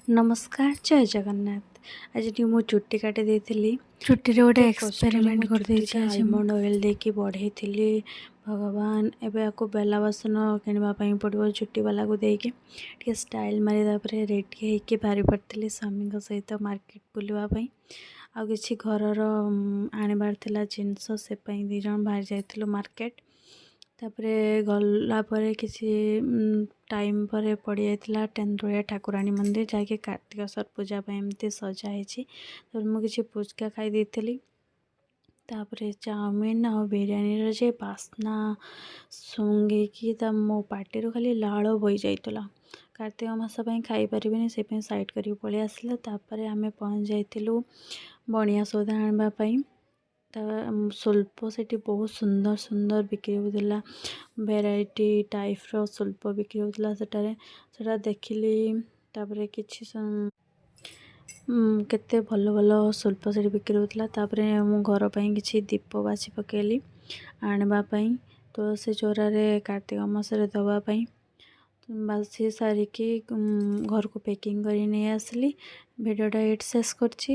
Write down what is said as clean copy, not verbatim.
ନମସ୍କାର, ଜୟ ଜଗନ୍ନାଥ। ଆଜି ଟିକେ ମୁଁ ଚୁଟି କାଟି ଦେଇଥିଲି। ଚୁଟିରେ ଗୋଟେ ଏତେ କଷ୍ଟରେ ଏକ୍ସପେରିମେଣ୍ଟ ମୁଁ କରିଦେଇଛି ଚୁଟିଟା ଆଜି ମୁଁ। ଆଲମଣ୍ଡ ଅଏଲ୍ ଦେଇକି ବଢ଼େଇଥିଲି। ଭଗବାନ, ଏବେ ଆକୁ ବେଲା ବାସନ କିଣିବା ପାଇଁ ପଡ଼ିବ ଚୁଟିବାଲାକୁ ଦେଇକି। ଟିକେ ଷ୍ଟାଇଲ୍ ମାରିଦେବା ପରେ ରେଡ଼ି ହେଇକି ବାହାରି ପଡ଼ିଥିଲି ସ୍ୱାମୀଙ୍କ ସହିତ ମାର୍କେଟ ବୁଲିବା ପାଇଁ। ଆଉ କିଛି ଘରର ଆଣିବାର ଥିଲା ଜିନିଷ, ସେ ପାଇଁ ଦୁଇ ଜଣ ବାହାରି ଯାଇଥିଲୁ ମାର୍କେଟ। ତାପରେ ଗଲା ପରେ କିଛି ଟାଇମ୍ ପରେ ପଡ଼ିଯାଇଥିଲା ତେନ୍ତୁଳିଆ ଠାକୁରାଣୀ ମନ୍ଦିର, ଯାହାକି କାର୍ତ୍ତିକେଶ୍ୱର ପୂଜା ପାଇଁ ଏମିତି ସଜା ହେଇଛି। ତାପରେ ମୁଁ କିଛି ପୁଚକା ଖାଇ ଦେଇଥିଲି। ତାପରେ ଚାଉମିନ ଆଉ ବିରିୟାନୀର ଯେ ବାସ୍ନା ଶୁଙ୍ଘିକି ତା ମୋ ପାଟିରୁ ଖାଲି ଲାଳ ବୋହି ଯାଇଥିଲା। କାର୍ତ୍ତିକ ମାସ ପାଇଁ ଖାଇପାରିବିନି, ସେ ପାଇଁ ସାଇଡ଼୍ କରିକି ପଳେଇ ଆସିଲା। ତାପରେ ଆମେ ପହଞ୍ଚି ଯାଇଥିଲୁ ବଣିଆ ସଉଦା ଆଣିବା ପାଇଁ। ତା ଶିଳ୍ପ ସେଠି ବହୁତ ସୁନ୍ଦର ସୁନ୍ଦର ବିକ୍ରି ହେଉଥିଲା। ଭେରାଇଟି ଟାଇପ୍ର ଶିଳ୍ପ ବିକ୍ରି ହେଉଥିଲା ସେଠାରେ। ସେଟା ଦେଖିଲି। ତାପରେ କିଛି କେତେ ଭଲ ଭଲ ଶିଳ୍ପ ସେଠି ବିକ୍ରି ହେଉଥିଲା। ତାପରେ ମୁଁ ଘର ପାଇଁ କିଛି ଦୀପ ବାଛି ପକାଇଲି ଆଣିବା ପାଇଁ, ତୁଳସୀ ଚଉରାରେ କାର୍ତ୍ତିକ ମାସରେ ଦେବା ପାଇଁ। ବାଛି ସାରିକି ଘରକୁ ପ୍ୟାକିଂ କରି ନେଇ ଆସିଲି। ଭିଡ଼ିଓଟା ଏଇଠି ଶେଷ କରୁଛି।